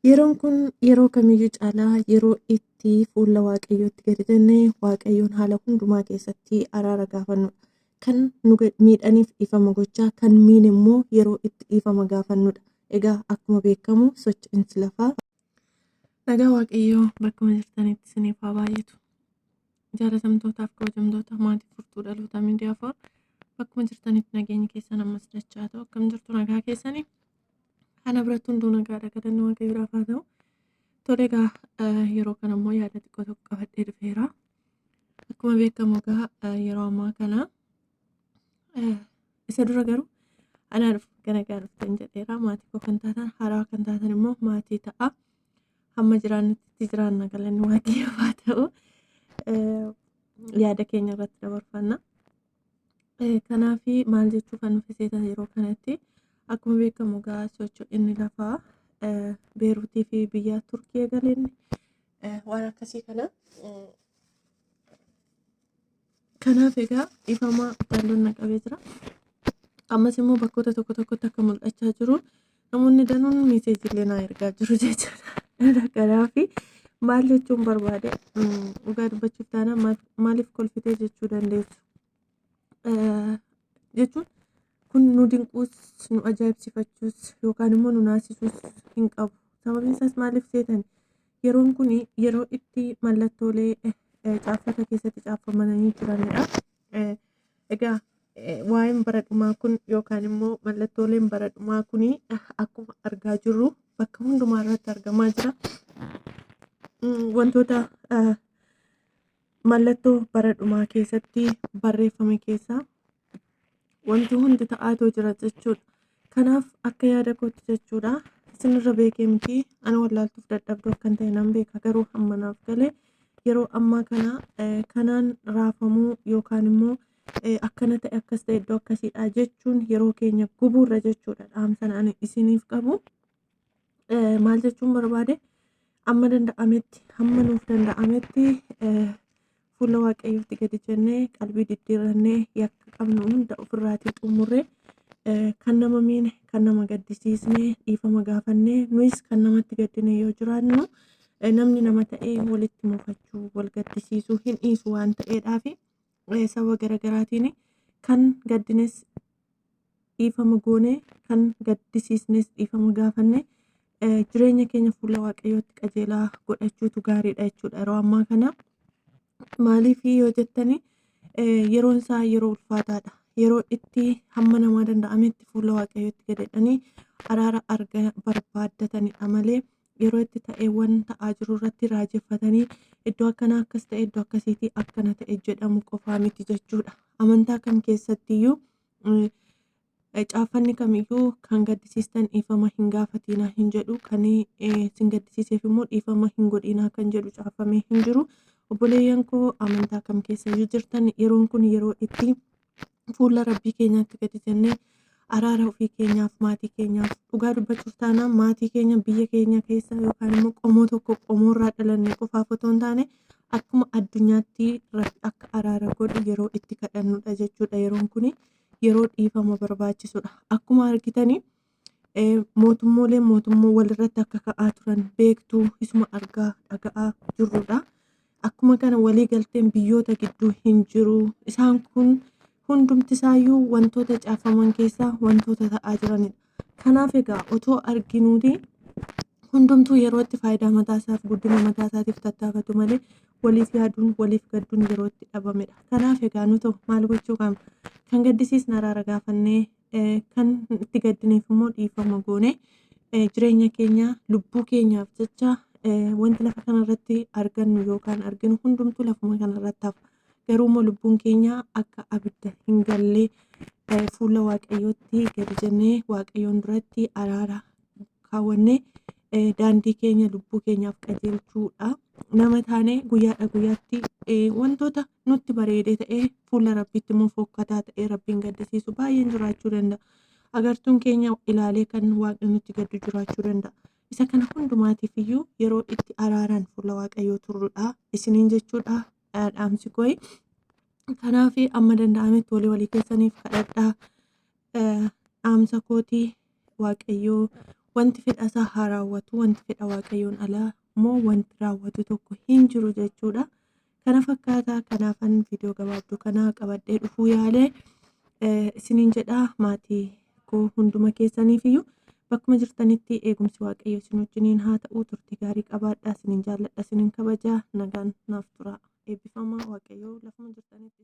Yeroon kun yeroo kamiyyuu caalaa yeroo itti fuula Waaqayyootti gadi jennee Waaqayyoon haala hundumaa keessatti araara gaafannudha. Kan nu miidhaniif dhiifama gochaa, kan miine immoo yeroo itti dhiifama gaafannudha. Egaa akkuma beekamu socho'insi lafaa. Nagaa Waaqayyoo bakkuma jirtanitti isiniif haa baay'atu. Jaalatamtootaaf kabajamtoota maatii furtuu dhaloota miidiyaa for bakkuma jirtanitti nageenyi keessan ammas dachaa ta'u. Akkam jirtu, nagaa keessanii? Kana biratti hunduu nagaadha, galanni Waaqayyoodhaaf haa ta'u. Tole, egaa yeroo kana immoo yaada xiqqoo tokko qabadhee dhufeera. Akkuma beekamu egaa yeroo ammaa kana, isa dura garuu anaa dhufu nagaa dhuftan jedheera. Maatii koo kan taatan, haarawaa kan taatan immoo maatii ta'a. Hamma jiraannutti jiraanna, galanni Waaqayyoof haa ta'u. Yaada keenya irratti dabarfanna. Kanaaf maal jechuu kan nuti seetan, yeroo kanatti akkuma beekamu egaa socho'inni lafaa Beeruutii fi biyya Turkii eegaleen waan akkasii kana. Kanaaf egaa dhiifama, jaalloon na qabee jira. Ammas immoo bakkoota tokko tokkotti akka mul'achaa jiru namoonni danuun message-illee naa ergaa jiru jechuudha. Kanaaf maal jechuun barbaade, dhugaa dubbachuuf taanaan maaliif kolfitee jechuu dandeessu. Jechuun kun nu dinquus, nu ajaa'ibsiifachuus yookaan immoo nu naasisuus hin qabu. Sababiin isaas maaliif seetan, yeroon kun yeroo itti mallattoolee caaffata keessatti caaffamanii jiranidha. Egaa waa'een bara dhumaa kun yookaan immoo mallattooleen bara dhumaa kun akkuma argaa jirru bakka hundumaa irratti argamaa jira. Wantoota mallattoo bara dhumaa keessatti barreeffame keessaa wanti hundi ta'aatoo jira jechuudha. Kanaaf akka yaada kootti jechuudha. Isinirra beekee miti, ana wallaaltuuf dadhabduu akkan ta'e nan beeka, garuu hamma naaf galee yeroo ammaa kana kanaan raafamuu yookaan immoo akkana ta'e, akkas ta'e, iddoo akkasiidha jechuun yeroo keenya gubuurra jechuudha, dhaamsan ani isiniif qabu. Maal jechuun barbaade, amma danda'ametti, hamma nuuf danda'ametti fuula Waaqayyootti gadi jennee, qalbii diddiirannee, yakka qabnu hunda ofirraatii xumurree, kan nama miine, kan nama gaddisiisne dhiifama gaafannee, nuyis kan namatti gaddine yoo jiraannu, namni nama ta'ee walitti mufachuu, wal gaddisiisuu hin dhiisu waan ta'eedhaafi saba garaagaraatiin kan gaddines dhiifama goone, kan gaddisiisnes dhiifama gaafanne, jireenya keenya fuula Waaqayyootti qajeelaa godhachuutu gaariidha jechuudha yeroo ammaa kana. Maaliif yoo jettani, yeroon isaa yeroo ulfaataadha. Yeroo itti hamma namaa danda'ametti fuula Waaqayyootti gadadhanii araara arga barbaaddatanidha malee yeroo itti ta'eewwan ta'aa jiru irratti raajeffatanii iddoo akkanaa akkas ta'e, iddoo akkasiitii akkana ta'e jedhamu qofaa miti jechuudha. Amantaa kam keessattiyyuu, caaffanni kamiyyuu kan gaddisiistan dhiifama hin gaafatinaa hin jedhu, kan isin gaddisiiseef immoo dhiifama hin godhinaa kan jedhu caafamee hin jiru. Obboleeyyan koo amantaa kam keessayyuu jirtan, yeroon kun yeroo itti fuula Rabbii keenyaatti gadi jennee araara ofii keenyaaf, maatii keenyaaf, dhugaa dubbachuuf taanaan maatii keenya biyya keenya keessa yookaan immoo qomoo tokko qomoorraa dhalanne qofaaf otoo hin taane akkuma addunyaatti Rabbi akka araara godhu yeroo itti kadhannudha jechuudha. Yeroon kuni yeroo dhiifama barbaachisudha. Akkuma argitanii mootummooleen mootummoo walirratti akka ka'aa turan beektuu, isuma argaa dhaga'aa jirrudha. Akkuma kana walii galteen biyyoota gidduu hin jiru. Isaan kun hundumti isaayyuu wantoota caafaman keessaa wantoota ta'aa jiranidha. Kanaaf egaa otoo arginuuti hundumtuu yeroo itti faayidaa mataa isaaf, guddina mataa isaatiif tattaafatu malee waliif yaaduun, waliif gadduun yeroo itti dhabamedha. Kanaaf egaa nu ta'u maal gochuu qabna? Kan gaddisiisne araara gaafannee, kan itti gaddineef immoo dhiifama goone, jireenya keenya lubbuu keenyaaf jecha wanti lafa kanarratti argannu yookaan arginu hundumtuu lafuma kanarratti hafa. Garuu immoo lubbuun keenya akka abidda hin galle fuula Waaqayyootti gadi jennee, Waaqayyoon duratti araara kaawwannee, daandii keenya lubbuu keenyaaf qajeelchuudha. Nama taane guyyaadha guyyaatti wantoota nutti bareedee ta'ee fuula Rabbiitti immoo fokkataa ta'ee Rabbiin gaddisiisu baay'een jiraachuu danda'a. Agartuun keenya ilaalee kan Waaqni nutti gaddu jiraachuu danda'a. Isa kana hundumaatiif iyyuu yeroo itti araaraan fuula Waaqayyoo turrudha isiniin jechuudha dhaamsi koo. Kanaaf amma danda'ametti walii walii keessaniif kadhadhaa. Dhaamsa kootii, Waaqayyoo Wanti fedha isaa haa raawwatu, wanti fedha Waaqayyoon alaa immoo wanti raawwatu tokko hin jiru jechuudha. Kana fakkaataa kanaafan viidiyoo gabaabduu kana qabadhee dhufuu yaalee isiniin jedha. Maatii koo hunduma keessaniif iyyuu bakkuma jirtanitti eegumsi Waaqayyo isin wajjiniin haa ta'u. Turtii gaarii qabaadhaa. Isiniin jaalladha, isiniin kabajaa. Nagaan naaf tura. Eebbifamaa. Waaqayyo lafuma jirtanitti.